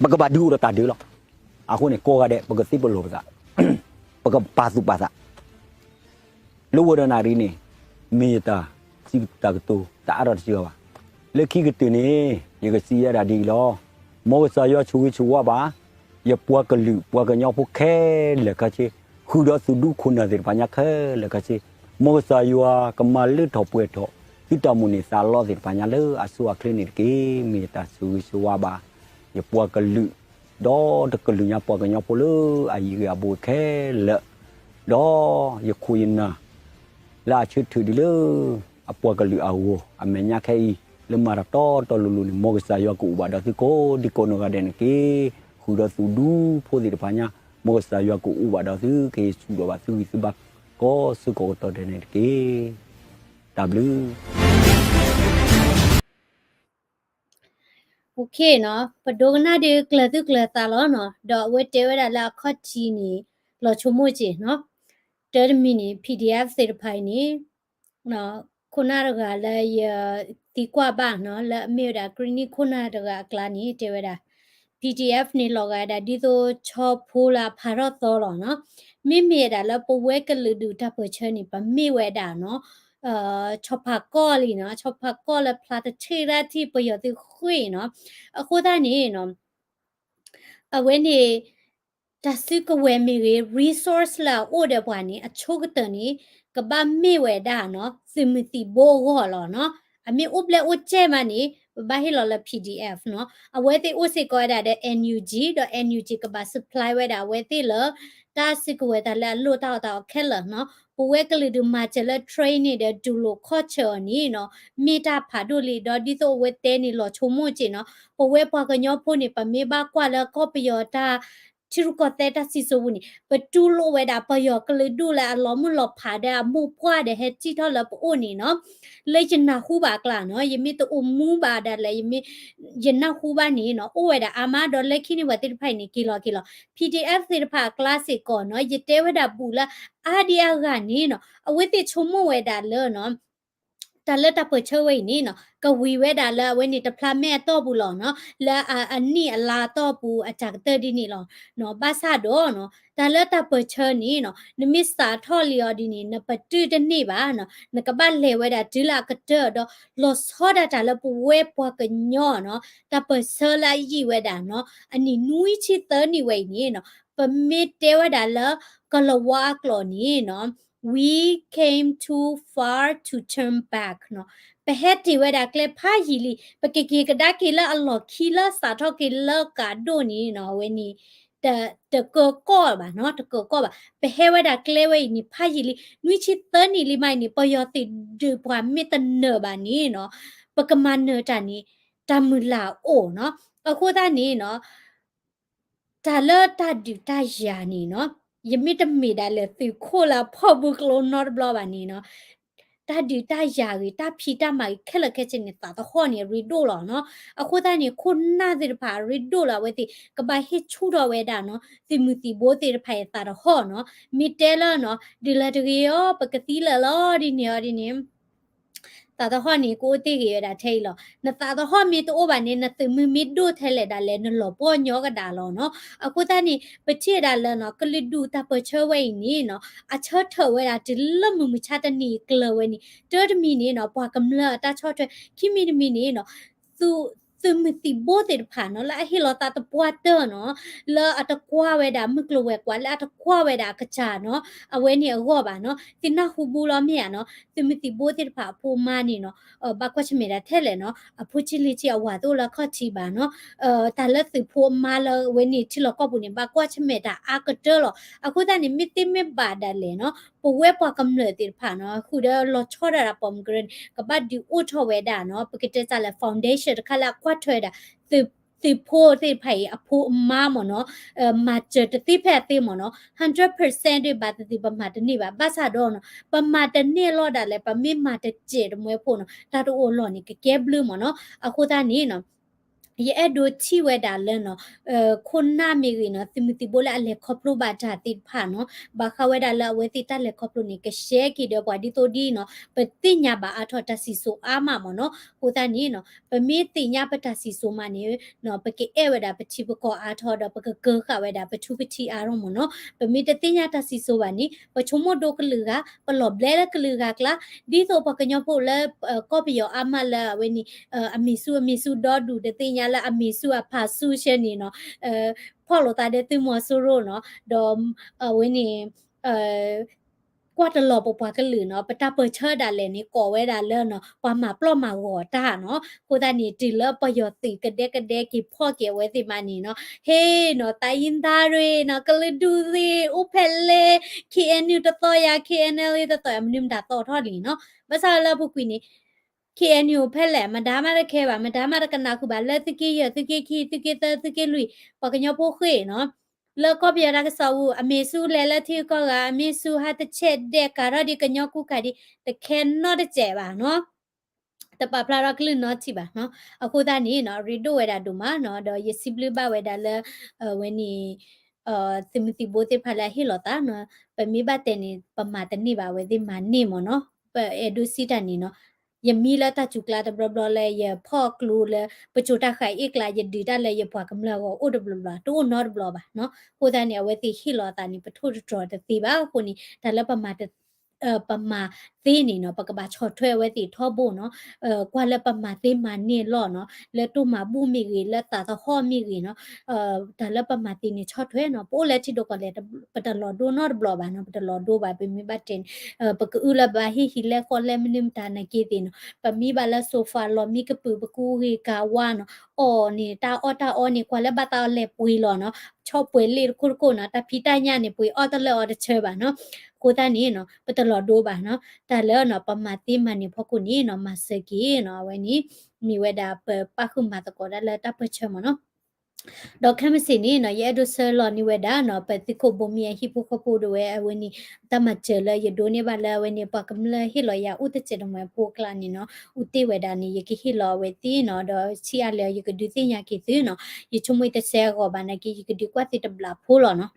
ပကဘၣ်ဒုးအိၣ်ဒီးတၢ်ဒုးလီၤ. အဃိန့ၣ် ကိးဂၤဒဲး ပကသ့ပလီၢ်ပသး, ပကပာ်သူၣ်ပာ်သး လၢဝဲဒီးနၣ်ရံၣ်န့ၣ် မ့ၢ်ယတၢ်စံးတၢ်ကတိၤတအါထီၣ်တစှၤဘၣ်. လၢခံကတၢၢ်န့ၣ် ယကစံးယဲဒၣ်ဒ်အံၤလီၤ. မ်ကစၢ်ယွၤဆိၣ်ဂ့ၤဆိၣ်ဝါဘၣ် ယပှၤကလုာ်ပှၤကညီဖိခဲလၢာ်ခဲဆ့, ဃုာ်ဒီးသူၣ်ဒူခိၣ်နၢ်သ့ၣ်တဖၣ်ညါခဲလၢာ်ခဲဆ့, မ်ကစၢ်ယွၤကမၤလၢထီၣ်ပှဲၤထီၣ် သုတၢ်မိၣ်န့ၢ်သးလီသ့ၣ်တဖၣ်ညါလၢအဆိအချ့န့ၣ်တက့ၢ်. မ့ၢ်ယတၢ်ဆိၣ်ဂ့ၤဆိၣ်ဝါဘၣ် ယပှၤကလုာ် ဒီးတကလုာ်ညါပှၤကညီဖိလၢအယံၤဂ့ၤအဘူးခဲလၢာ်, ဒီးယခိၣ်ယနၢ် လၢအဆၢထၢၣ်ဒံးလၢ အပှၤကလုာ်အဂီၢ် အမဲာ်ညါခဲအံၤ လၢမၤတၢ်တီတီလိၤလိၤန့ၣ် မ်ကစၢ်ယွၤကအိၣ်ဘၣ်ဒီးသုကိးဒံကိးနီၢ်ဂၤဒဲးန့ၣ်တက့ၢ်. ဃုာ်ဒီးသူၣ်ဒူဖိသ့ၣ်တဖၣ်ညါ မ်ကစၢ်ယွၤကအိၣ်ဘၣ်ဒီးသု ကဟ့ၣ်ဆူၣ်ထီၣ်ဘၣ်သုဂံၢ်သုဘါ ကိးဆၢကိးကတီၢ်ဒဲးန့ၣ်တက့ၢ်. တၢ်ဘျုး ပဒိကနၣ်ဒုးကျၢၤသူၣ်ကျၢၤသးလီၤနီၤ, ဒီးအဝဲတဲဝဲဒၣ်လၢအခီၣ်ထံးန့ၣ် လီၤဆိကမိၣ်က့ၤနီၤ, တၢ်တမံၤန့ၣ် ပီၣ်ဒံအၣ်သ့ၣ်တဖၣ်အံၤန့ၣ် ခိၣ်နၢ်တဂၤလၢယသံကွၢ်ဘၣ်နီၤ လၢအမ့ၢ်ဝဲဒၣ်ကရံၣ်နံၣ်ခိၣ်နၢ်တဂၤအကျါန့ၣ် တဲဝဲဒၣ် ပီၣ်ဒံအၣ်န့ၣ် လီၤဂာ်ဒၣ်ဒ်သိးဆီဖိလၢအဖးထီၣ်သီလီၤနီၤ, မ့မ့ၢ်ဒၣ်လၢပဝဲကလုာ်ဒူၣ်တၢ်ပၢၢ်ဆၢန့ၣ် ပမ့ၢ်ဝဲဒၣ်နီၤ ဆီဖါကီၢ်လံနီၤ, ဆီဖါကီၢ်လၢဖျါတထံၣ်တၢ်ထံၣ်ပယီၤသုးဃ့နီၤ. အဃိသတးန့ၣ်နီၤ အဝဲန့ၣ် တၢ်စုကဝဲၤမ့ၢ်ဂ့ၤ resource လၢအအိၣ်ဒီးပှၤန့ၣ် အဆိကတၢၢ်န့ၣ် ကဘၣ်မ့ၢ်ဝဲဒၣ်နီၤ သုးမုၢ်သံၣ်ဘိအဂီၢ်လီၤနီၤ. အမ့ၢ်အိၣ်ဘျဲၣ်အိၣ်စဲၣ်မးန့ၣ် ပဘၣ်ဟ့ၣ်လီၤလၢ P D F နီၤ. အဝဲသ့ၣ်အိၣ်စ့ၢ်ကီးဝဲဒၣ်ဒီး N U G ဒီး N U G ကဘၣ် supply ဝဲဒၣ်အဝဲသ့ၣ်လၢ တၢ်စုကဝဲၤတၢ်လၢအလိၣ်တၢ်အီၣ်တၢ်အီခဲလၢာ်နီၤ. ပဝဲကလုာ်ဒူၣ်မၤစၢၤလၢ train န့ၣ်ဒီး တူၢ်လိာ်ခီၣ်ဆၢၣ်အီၤန့ၣ်နီၤ မ့ၢ်တၢ်ဖးဒိၣ်လံ ဒီးဒ်သိးအဝဲတဲန့ၣ်လီၤဆိကမိၣ်က့နီၤ ပဝဲပှၤကညီဖိန့ၣ် ပမ့ၢ်ဘၣ်ကွၢ်လၢကီၢ်ပယီၤတၢ် ထံရူၢ်ကီၢ်သဲးတၢ်စံၣ်စိၤပူၤန့ၣ် ပတူၢ်လိာ်ဝဲဒၣ်ပယီၤကလုာ်ဒူၣ်လၢအလီၤမုၢ်လီၤဖးဒီးအမိၢ်ပှၢ်ဒီးဟဲစံၣ်ထီၣ်လၢပအိၣ်န့ၣ်နီၤ. လၢယနၢ်ဟူဘၣ်အကျါနီၤ ယမ့ၢ်တအိၣ်မူဘၣ်ဒၣ်လဲာ် ယမ့ၢ် ယနၢ်ဟူဘၣ်န့ၣ်နီၤ အိၣ်ဝဲဒၣ်အါမး ဒီးလၢခံန့ၣ်ပှၤသ့ၣ်တဖၣ်အံၤန့ၣ် က့ၤလီၤက့ၤလီၤ P D F သ့ၣ်တဖၣ်အကျါစ့ၢ်ကီးနီၤ ယတဲဝဲဒၣ်ဘူးလၢအါဒံအါဂၤန့ၣ်နီၤ အဝဲသ့ၣ်ဆိကမိၣ်ဝဲဒၣ်လၢနီၤ တၢ်လၢတၢ်ပၢၢ်ဆၢဝဲအံၤန့ၣ်နီၤ ကဝံၤဝဲဒၣ်လၢအဝဲန့ၣ်တဖျါမဲာ်အတီၢ်ပူၤလီၤနီၤ လၢအနံၣ်အလါအတီၢ်ပူၤအတၢ်ကတၢၢ်ဒ်န့ၣ်လီၤနီၤ. ဘၣ်ဆၣ်ဒီးနီၤ တၢ်လၢတၢ်ပၢၢ်ဆၢန့ၣ်နီၤ နမ့ၢ်စးထီၣ်လံအီၤဒ်န့ၣ် နပတုာ်တန့ၢ်ဘၣ်နီၤ နကဘၣ်လဲၤဝဲဒၣ်တုၤလၢအကတၢၢ်ဒီး လီၤဆီဒၣ်တၢ်လၢပဝဲပှၤကညီနီၤ တၢ်ပၢၢ်ဆၢလၢအယံာ်ဝဲဒၣ်နီၤ အနံၣ်နွံဆံသၢနံၣ်ဝဲအံၤန့ၣ်နီၤ ပမ့ၢ်တဲဝဲဒၣ်လၢ ကလၤဝါအကျိာ်န့ၣ်နီၤ we came too far to turn back နီၤ ပဟဲတ့ၢ်ဝဲဒၣ်ကျဲဖးယံာ်လံ ပကက့ၤကဒါက့ၤလၢအလီၢ်ခံ လၢစးထီၣ်က့ၤလၢကးဒိၣ်န့ၣ်နီၤ အဝဲန့ၣ် တကၢကီၢ်ဘၣ်နီၤ တကၢကီၢ်ဘၣ် ပဟဲဝဲဒၣ်ကျဲဝဲအံၤန့ၣ် ဖးယံာ်လံ နွံဆံသၢနံၣ်လံမးအံၤန့ၣ် ပယီၤသုးဒုးပှၤမ့ၢ်တနၢၤဘၣ်န့ၣ်နီၤ ပကမၤနၢၤတၢ်န့ၣ် တၢ်မုၢ်လၢ်အိၣ်နီၤ. အဃိသတးန့ၣ်နီၤ တၢ်လၢတၢ်ဒုးတၢ်ယၤန့ၣ်နီၤ ယမ့ၢ်တမ့ၢ်ဒၣ်လဲာ်သုးခိၣ်လၢအဖီၣ်ဘုကျိနီတဘျီဘၣ်န့ၣ်နီၤ တၢ်ဒုးတၢ်ယၤဂ့ၤ တၢ်ဖံးတၢ်မၤဂ့ၤ ခဲလၢာ်ခဲဆ့န့ၣ် သးသဟီၣ်န့ၣ် အရ့ဒိၣ်လီၤနီၤ. အဃိသတးန့ၣ် ခိၣ်နၢ်သ့ၣ်တဖၣ်အရ့ဒိၣ်လၢအဝဲသ့ၣ် ကဘၣ်ဟ့ၣ်ဆူၣ်ထီၣ်ဝဲဒၣ်နီၤ သုးမုၢ်သံၣ်ဘိသ့ၣ်တဖၣ်အံၤသးသဟီၣ်နီၤ. မ့ၢ်တဲလၢနီၤ ဒုးလၢတဂ့ၤအီၤ ပကသံလၢာ်လီၤဒ်န့ၣ်အီၤဒ်န့ၣ် သးသဟီၣ်န့ၣ် ကအိၣ်တ့ၢ်ဂ့ၤဝဲဒၣ်ထဲအံၤလီၤ. နသးသဟီၣ်မ့ၢ်တအိၣ်ဘၣ်န့ၣ် နသုးမုၢ်မ့ၢ်ဒိၣ်ထဲလဲၣ်ဒၣ်လဲာ် နလီၤပှီၢ်ညီကဒၣ်လီၤနီၤ. အဃိသတးန့ၣ် ပထံၣ်ဝဲဒၣ်လၢနီၤ ကလုာ်ဒူၣ်တၢ်ပၢၢ်ဆၢဝဲအံၤန့ၣ်နီၤ အဆၢထၢၣ်ဝဲဒၣ်တုၤလၢမုၢ်မဆါတနံၤအကျၢၤဝဲန့ၣ် တၢတမံၤန့ၣ်နီၤ ပှၤကမျၢၢ်အတၢ်ဆီၣ်ထွဲ ခံမံၤတမံၤန့ၣ်နီၤ သုး သုးမုၢ်သံၣ်ဘိသ့ၣ်တဖၣ်နီၤ လၢအဟ့ၣ်လီၤသးသပှၢ်တၢၢ်နီၤ လၢအတကွၢ်ဝဲဒၣ်မုၢ်ကျိၤဝဲၤကွာ် လၢအတကွၢ်ဝဲဒၣ်အကစၢ်နီၤ အဝဲန့ၣ်အဂီၢ်ဘၣ်နီၤ သုနၢ်ဟူဘူးလီၤမ့ၢ်ဧါနီၤ သုးမုၢ်သံၣ်ဘိသ့ၣ်တဖၣ်အဖိအမါန့ၣ်နီၤ ဘၣ်ကွၢ်ဆၢၣ်မဲာ်တၢ်ထဲလဲၣ်နီၤ အဖိဆံးလံၤဆံးအဝၤတအိၣ်လၢခီၣ်ထံးဘၣ်နီၤ တၢ်လၢသုးဖိအမါလၢအဝဲန့ၣ်ထံလီၢ်ကီၢ်ပူၤန့ၣ် ဘၣ်ကွၢ်ဆၢၣ်မဲာ်တၢ်အါကတၢၢ်လီၤ. အဃိသတးန့ၣ် မ့ၢ်သ့မ့ၢ်ဘၣ်ဒၣ်လဲာ်နီၤ ပဝဲပှၤကမျၢၢ်သ့ၣ်တဖၣ်နီၤ ဃုာ်ဒီးလီၤဆီဒၣ်တၢ်ပိာ်မုၣ်ကရၢန့ၣ် ကဘၣ်ဒုးအိၣ်ထီၣ်ဝဲဒၣ်နီၤ ပကတဲစးလဲၣ် foundation တခါလၢအကွၢ်ထွဲဝဲဒၣ် သုးဖိသ့ၣ်တဖၣ်အံၤ အဖိအမါမ့ၢ်နီၤ မၤစၢၤတသ့ဖဲအသ့မ့ၢ်နီၤ hundred percent ဒ်ဘၣ်သ့ၣ်သ့ၣ် ပမၤတန့ၢ်ဘၣ် ဘၣ်ဆၣ်ဒီးနီၤ ပမၤတန့ၢ်အလီၢ်ဒၣ်လဲာ် ပမ့ၢ်မၤတစဲးတမှဲဖိနီၤ တၢ်တအိၣ်လီၢ်န့ၣ် ကကဲဘျုးမ့ၢ်နီၤ အဃိသတးန့ၣ်နီၤ ယအဲၣ်ဒိးထံၣ်ဝဲဒၣ်လၢနီၤ ခိၣ်နၢ်မ့ၢ်ဂ့ၤနီၤ သုးမုၢ်သံၣ်ဘိလၢအလဲၤခီဖျိဘၣ်တၢ်သ့ၣ်တဖၣ်နီၤ ဘၣ်ဃးဝဲဒၣ်လၢအဝဲသ့ၣ်တၢ်လဲၤခီဖျိန့ၣ် ကshareက့ၤဒီးပှၤဒ်သိးဒ်နီၤ ပသ့ၣ်ညါဘၣ်အါထီၣ်တၢ်စံၣ်စိၤအါမးမ့ၢ်နီၤ အဃိသတးန့ၣ်နီၤ ပမ့ၢ်သ့ၣ်ညါပတၢ်စံၣ်စိၤမးန့ၣ် ပကအဲၣ်ဝဲဒၣ်ပထံပကီၢ်အါထီၣ်ဒီး ပကကၢဃာ်ဝဲဒၣ်ပထူပထံးအါထီၣ်မ့ၢ်နီၤ ပမ့ၢ်တသ့ၣ်ညါတၢ်စံၣ်စိၤဘၣ်န့ၣ် ပဆိကမိၣ်ဒိကလုာ်ဂၤ ပလီၤဘျဲလၢကလုာ်ဂၤကျါ ဒ်သိးပှၤကညီဖိလၢ ကီၢ်ပယီၤအါမးလၢအဝဲန့ၣ် အမံၤဆူအမံၤဆူဒီဒူၣ်တသ့ၣ်ညါလၢအမံၤဆူအဖးဆူရှဲန့ၣ်နီၤ ဖီၣ်လိာ်သးဒီးသုးမီၤစိရိၤနီၤ ဒီးအဝဲန့ၣ် ကွၢ်တလီၤပပှၤကလုာ်နီၤ ပတၢ်ပၢၢ်ဆၢဒၣ်လဲာ်န့ၣ် ကိးဝဲဒၣ်လၢနီၤ ပှၤမၤပျီၢ်မၤဂီၤတၢ်နီၤ အဃိသတးန့ၣ် တုၤလၢပယီၤသုးကဒဲကဒဲက့ၤဖီၣ်က့ၤအဝဲသ့ၣ်မးန့ၣ်နီၤ ဟ့ၣ်နီၤ သးယံသးရ့နီၤ ကလုာ်ဒူၣ်သ့ၣ် အိၣ်ဖဲလဲၣ် K N U တသီယၤ K N L A တသီယၤ မနုၤမတၤသီၣ်ထီၣ်လံနီၤ ဘၣ်ဆၣ်လၢပူၤကွံာ်န့ၣ် K N U ဖဲလဲၣ် မတၤမးတခဲဘၣ် မတၤမးတကနၣ်ဃုာ်ဘၣ် လၢသုးက့ယဲၢ် သုးက့ခံ သုးက့သၢ သုးက့လွံၢ် ပှၤကညီဖိဃ့ၢ်နီၤ လၢကီၢ်ပယီၤတၢ်ကစီၣ်ပူၤ အမ့ၢ်ဆူလဲၤလၢထံဂုၤကီၢ်ဂၤ အမ့ၢ်ဆူဟးတဆဲးဒဲး ကၤထီၣ်ဒံးကညီကူကၤဒံး တခဲနီတစဲးဘၣ်နီၤ တပာ်ဖျါထီၣ်ကလုၢ်နီတထံၣ်ဘၣ်နီၤ အဃိသတးန့ၣ်နီၤ ရ့ဒိၣ်ဝဲဒၣ်ဒိၣ်မးနီၤ ဒီးယစံးဘျုးဘၣ်ဝဲဒၣ်လၢ အဝဲန့ၣ် သုးမုၢ်သံၣ်ဘိသ့ၣ်တဖၣ်လၢအဟ့ၣ်လီၤသးနီၤ ပမ့ၢ်ဘၣ်တဲန့ၣ် ပမၤတန့ၢ်ဘၣ် အဝဲသ့ၣ်မၤန့ၢ်မ့ၢ်နီၤ ပအဲၣ်ဒိးစံးတၢ်န့ၣ်နီၤ ယမံလၢတၢ်စူၤကျါတဘျီဘျီလၢယဖီၣ်ကျိလၢပစိၤတၢ်ဃၤအ့ၣ်ကျါ ယဒုးတၢ်လၢယပှၤကမျၢၢ်အဂီၢ်အိၣ်တဘျီဘျီ တအိၣ်နီတဘျီဘၣ်နီၤ. အဃိသတးန့ၣ် အဝဲသ့ၣ်ဟ့ၣ်လီၤအသးန့ၣ် ပထိၣ်တတြီၤတသ့ဘၣ်အဃိန့ၣ် တၢ်လၢပမၤ ပမၤသ့န့ၣ်နီၤ ပကဘၣ်ဆီၣ်ထွဲအဝဲသ့ၣ်ထီဘိနီၤ. ကွၢ်လၢပမၤသ့မၤန့ၢ်လီၢ်နီၤ လၢတိၢ်မၤဘူၣ်မ့ၢ်ဂ့ၤ လၢသးသဟီၣ်မ့ၢ်ဂ့ၤနီၤ တၢ်လၢပမၤသ့န့ၣ်ဆီၣ်ထွဲနီၤ. ပအိၣ်လၢထံဒိၣ်ကီၢ်လဲၣ် ပတလီၤဒိနီတဘျီဘၣ်နီၤ ပတလီၤဒိဘၣ် ပမ့ၢ်ဘၣ်တဲန့ၣ် ပကအုလၢဘၣ်ဟ့ၣ်ဟံးလဲၢ်ဃီလဲၢ်မနုၤမတၤနာ်က့သ့ၣ်နီၤ ပမံဘၣ်လၢ sofa လီၢ်မံကပုာ် ပကူဂ့ၤကၤဝါနီၤ အီၣ်န့ၣ် တၢ်အီၣ်တၢ်အီန့ၣ် ကွၢ်လၢဘၣ်သးအီၣ်လဲၤပှ့ၤလီၤနီၤ ဆီၣ်ပှဲၤလ့ၣ်တခိၣ်တခိၣ်နီၤ တၢ်ဖံးတၢ်ညၣ်န့ၣ် ပှ့ၤအီၣ်တလၢအီတဆၢဘၣ်နီၤ. အဃိသတးန့ၣ်နီၤ ပတလီၤဒိဘၣ်နီၤ တၢ်လၢနီၤ ပမၤသ့မၤန့ၢ်ဖီခိၣ်န့ၣ်နီၤ မၤစၢၤက့ၤနီၤ အဝဲန့ၣ် မ့ၢ်ဝဲဒၣ်ပပၣ်ဃုာ်မၤသကိးတၢ်လၢတၢ်ပၢၢ်ဆၢမ့ၢ်နီၤ ဒီးခဲမုၢ်ဆ့ၣ်န့ၣ်နီၤ ယအဲၣ်ဒိးဆှၢလီၤန့ၢ်ဝဲဒၣ်နီၤ ပသုးခိၣ်ဘိမံအဟံၣ်ဖိဃီဖိဒၣ်ဝဲအဝဲန့ၣ် တၢ်မၤစၢၤလၢယဒိးန့ၢ်ဘၣ်လၢအဝဲန့ၣ် ပှၤကမျၢၢ်ဟ့ၣ်လီၤယၤအိၣ်တစဲးတမှဲၤဖိအကျါန့ၣ်နီၤ အူတ့ၢ်ဝဲဒၣ်န့ၣ် ယကဟ့ၣ်လီၤအဝဲသ့ၣ်နီၤ ဒီးဆံးအါလဲၣ်အီၤ ယကဒုးသ့ၣ်ညါက့ၤသုနီၤ ယဆိကမိၣ်တစဲးအဂီၢ်ဘၣ်နာ်က့ ယကဒုးကွၢ်သုတဘျုးဖိလီၤနီၤ.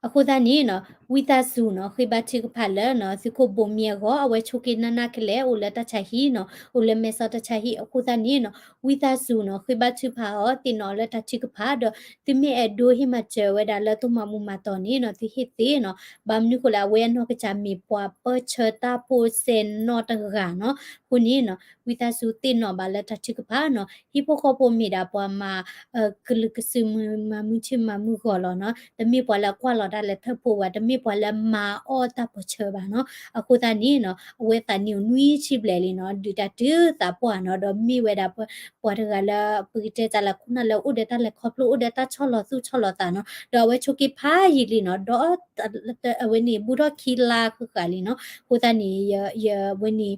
အဃိသတးန့ၣ်နီၤ ဝံသးစူၤနီၤ ဃ့ဘါထုကဖၣ်လၢနီၤ သုးခိၣ်ဘိမံအဂီၢ် အဝဲဆိးက့နးနးကလဲာ် အိၣ်လၢတၢ်ဆါဟံၣ်နီၤ အိၣ်လၢမဲဆီးတၢ်ဆါဟံၣ် အဃိသတးန့ၣ်နီၤ ဝံသးစူၤနီၤ ဃ့ဘါထုကဖၣ်အီၤ သ့ၣ်နီၣ်လၢတၢ်ထုကဖၣ် ဒီးသုမ့ၢ်အဲၣ်ဒိးဟ့ၣ်မၤစၢၤဝဲဒၣ်လၢတိၢ်မၤဘူၣ်မၤတီၢ်န့ၣ်နီၤ သုဟ့ၣ်သ့နီၤ ဘၣ်မနုၤဃိလဲၣ် အဝဲအနီၢ်ကစၢ်မ့ၢ်ပှၤပၢၢ်ဆၢတၢ်ဖိစဲးနီၣ်တဂၤနီၤ အဃိန့ၣ်နီၤ ဝံသးစူၤသ့ၣ်နီၣ်ဘၣ်လၢတၢ်ထုကဖၣ်နီၤ ဟံၣ်ဖိဃီဖိမ့ၢ်ဒၣ်ပှၤမၤ ကလုာ်ကစုာ်မုၢ်မၤမုၢ်ထံမၤမုၢ်ဂီၢ်လီၤနီၤ တမ့ၢ်ပှၤလၢအကွၢ်လီၤတၢ်လၢထၢၣ်ဖိဘၣ် တမ့ၢ်ပှၤလၢမၤအီၣ်တၢ်ပၢၢ်ဆၢဘၣ်နီၤ အဃိသတးန့ၣ်နီၤ အဝဲသးနံၣ်အိၣ်နွံဆံဘျဲၣ်လံနီၤ ဒုးတၢ်တုၤသးပှၢ်နီၤ ဒီးမ့ၢ်ဝဲဒၣ်ပှၤတဂၤလၢ ပကတဲတၢ်လၢခိၣ်နၢ်လၢအိၣ်ဒီးတၢ်လဲၤခီဖျိ အိၣ်ဒီးတၢ်ဆီၣ်လီၤသူၣ်ဆီၣ်လီၤသးနီၤ ဒီးအဝဲဆိးက့ဖးယံာ်လံနီၤ ဒီး အဝဲန့ၣ် ဘူးထီၣ်ခံလါဃၣ်ဃၣ်လံနီၤ အဃိသတးန့ၣ် ယဝဲန့ၣ်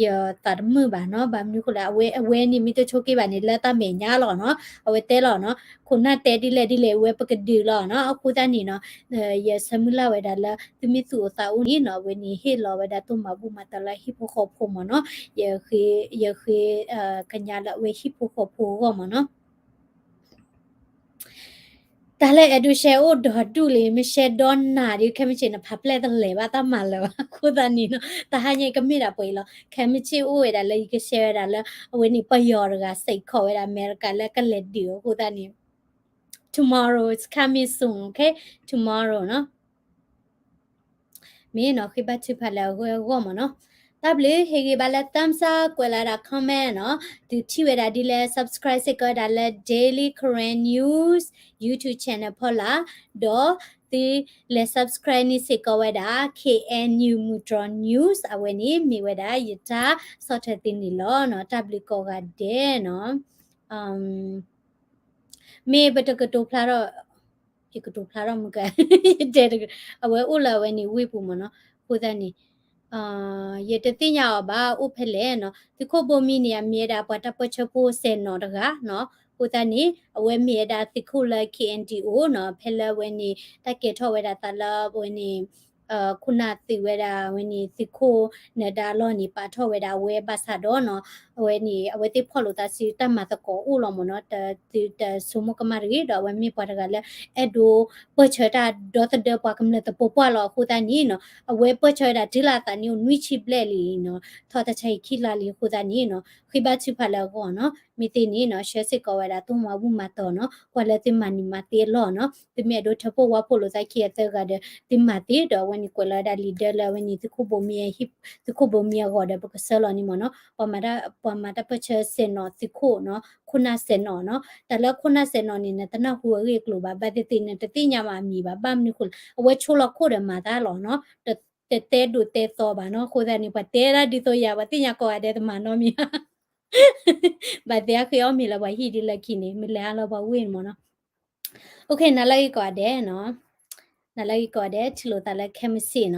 ယသးတမုာ်ဘၣ်နီၤ ဘၣ်မနုၤဃိလဲၣ် အဝဲ အဝဲန့ၣ်မ့ၢ်တဆိးက့ဘၣ်န့ၣ် လၢတၢ်မဲာ်ညါလီၤနီၤ အဝဲတဲလီၤနီၤ ခိၣ်နၢ်တဲဒ်လဲၣ်ဒ်လဲၣ် အဝဲပကဒုးလီၤနီၤ အဃိသတးန့ၣ်နီၤ ယဆၢမုၢ်လၢ်ဝဲဒၣ်လၢ သုမ့ၢ်သူၣ်အိၣ်သးအိၣ်န့ၣ်နီၤ အဝဲန့ၣ်ဟ့ၣ်လီၤဝဲဒၣ်တိၢ်မၤဘူၣ်မၤတီၢ်လၢဟံၣ်ဖိဃီဖိမ့ၢ်နီၤ ယဃ့ ယဃ့ ကညးလၢအဝဲဟံၣ်ဖိဃီဖိအဂီၢ်မ့ၢ်နီၤ တၢ်လၢအဲၣ်ဒိးရှဲအိၣ်ဒီးဒူၣ်လံ မ့ၢ်ရှဲဒီနၤဒီး ခဲမုၢ်ဆ့ၣ်န့ၣ် ဖးဖျဲၣ်တလဲၤဘၣ်တၢ်မၤလၢၤဘၣ် အဃိသတးန့ၣ်နီၤ တဟါညါကမ့ၢ်ဒၣ်ပှဲၤအံၤလီၤ ခဲမုၢ်ဆ့ၣ်အိၣ်ဝဲဒၣ်လၢယကရှဲဝဲဒၣ်လၢ အဝဲန့ၣ်ပယီၤတဂၤ စ့ၢ်ကီးဝဲဒၣ်အမဲရကၤလၢကလဲၤဒုးအဃိသတးန့ၣ် tomorrow is coming soon, okay? Tomorrow နီၤ မ့ၢ်နီၤ ဃ့ဘါထုကဖၣ်လၢအဂီၢ်မ့ၢ်နီၤ တၢ်ဘျုး ဟ့ၣ်ဂံၢ်ဘါလၢ thumbs up ကွဲးလီၤဝဲဒၣ် comment နီၤ တုၤထံၣ်ဝဲဒၣ်ဒ်လဲၣ် subscribe စ့ၢ်ကီးဝဲဒၣ်လၢ Daily Karen News YouTube channel ဖီလာ် ဒီးသုလဲၤ subscribe န့ၣ်စ့ၢ်ကီးဝဲဒၣ် K N U မုၢ်တြီၤ news အဝဲန့ၣ် မ့ၢ်ဝဲဒၣ်ယတၢ်ဆီၣ်ထွဲသုန့ၣ်လီၤနီၤ တၢ်ဘျုးကိးဂၤဒဲးနီၤ မ့ၢ်ပတကတိၤဖျါထီၣ် ယကတိၤဖျါထီၣ်မုၢ်က ယတဲတက အဝဲအိၣ်လၢအဝဲန့ၣ်ဝ့ၢ်ပူၤမ့ၢ်နီၤ အဃိသတးန့ၣ် ယတသ့ၣ်ညါအီၤဘၣ် အိၣ်ဖဲလဲၣ်နီၤ သုးခိၣ်ဘိမံန့ၣ် အမ့ၢ်ဝဲဒၣ်ပှၤတၢ်ပၢၢ်ဆၢဖိစဲးနီၣ်တဂၤနီၤ အဃိသတးန့ၣ် အဝဲမ့ၢ်ဝဲဒၣ်သုးခိၣ်လၢ K N D O နီၤ ဖဲလၢအဝဲန့ၣ် တၢ်ကဲထီၣ်ဝဲဒၣ်သးလၢအဝဲန့ၣ် ခိၣ်နၢ်သုးဝဲဒၣ်အဝဲန့ၣ် သုးခိၣ်နၢၤဒါလီၢ်န့ၣ် ပာ်ထီၣ်ဝဲဒၣ်အဝဲဘၣ်ဆၣ်ဒီးနီၤ အဝဲန့ၣ် အဝဲသ့ၣ်ဖီၣ်လိာ်သးဆူတၢ်မၤသကိးအိၣ်လီၤမ့ၢ်နီၤ တသုတဆိကမိၣ်ကမၣ်တဂ့ၤ ဒီးအဝဲမ့ၢ်ပှၤတဂၤလၢ အဲၣ်ဒိးပၢၢ်ဆၢတၢ်ဒီသဒၢပှၤကမျၢၢ်သပှၢ်ပှၢ်လီၤ အဃိသတးန့ၣ်နီၤ အဝဲပၢၢ်ဆၢဝဲဒၣ်တုၤလၢအသးနံၣ်အိၣ်နွံဆံဘျဲၣ်လံနီၤ ထီၣ်တၢ်ဆါဟံၣ်ခံလါလံအဃိသတးန့ၣ်နီၤ ဃ့ဘါထုကဖၣ်လၢအဂီၢ်နီၤ မ့ၢ်သ့န့ၣ်နီၤ ဆှၢစ့ၢ်ကီးဝဲဒၣ်တိၢ်မၤဘူၣ်မၤတီၢ်နီၤ ကွၢ်လၢသုမၤန့ၢ်မၤသ့အလီၢ်နီၤ သုမ့ၢ်အဲၣ်ဒိးထၢဖှိၣ်ဝါဖှိၣ်လိာ်သးခံအသၢဂၤဒီး သုမၤသ့ဒီးအဝဲန့ၣ်ကွဲးလီၤဝဲဒၣ်လံာ်ဒၢလၢအဝဲန့ၣ် သုးခိၣ်ဘိမံ သုးခိၣ်ဘိမံအဂီၢ်ဒီး ပကဆှၢလီၤန့ၣ်မ့ၢ်နီၤ ပှၤမၤတၢ်ပၢၢ်ဆၢစဲးနီၤသုးခိၣ်နီၤ ခိၣ်နၢ်စဲးနီၤနီၤ တၢ်လၢခိၣ်နၢ်စဲးနီၤန့ၣ် နတနၢ်ဟူအဂ့ၢ်အကျိၤဘၣ် ဘၣ်သ့ၣ်သ့ၣ်နတသ့ၣ်ညါဘၣ်အမံၤဘၣ် ဘၣ်မနုၤဃိလဲၣ် အဝဲဆိလီၤခိၣ်ဒီးမၤတၢ်လီၤနီၤ တတဲဒိၣ်တဲသီဘၣ်နီၤ အဃိသတးန့ၣ် ပှၤတဲဒၣ်ဒ်သိးယၤ ပှၤသ့ၣ်ညါကိးဂၤဒဲးတမၤနီတမံၤ ဘၣ်သ့ၣ်အဃ့အီၣ်မ့ၤလၢပှၤဟံၣ်ဒ်လၢခံန့ၣ် မ့ၢ်လဲၤဟးလၢပှၤဝ့ၢ်န့ၣ်မ့ၢ်နီၤ OK နၤလၢဂ့ၤကိးဂၤဒဲးနီၤ နၤလၢဂ့ၤကိးဂၤဒဲး ထံၣ်လိာ်သးလၢခဲမုၢ်ဆ့ၣ်နီၤ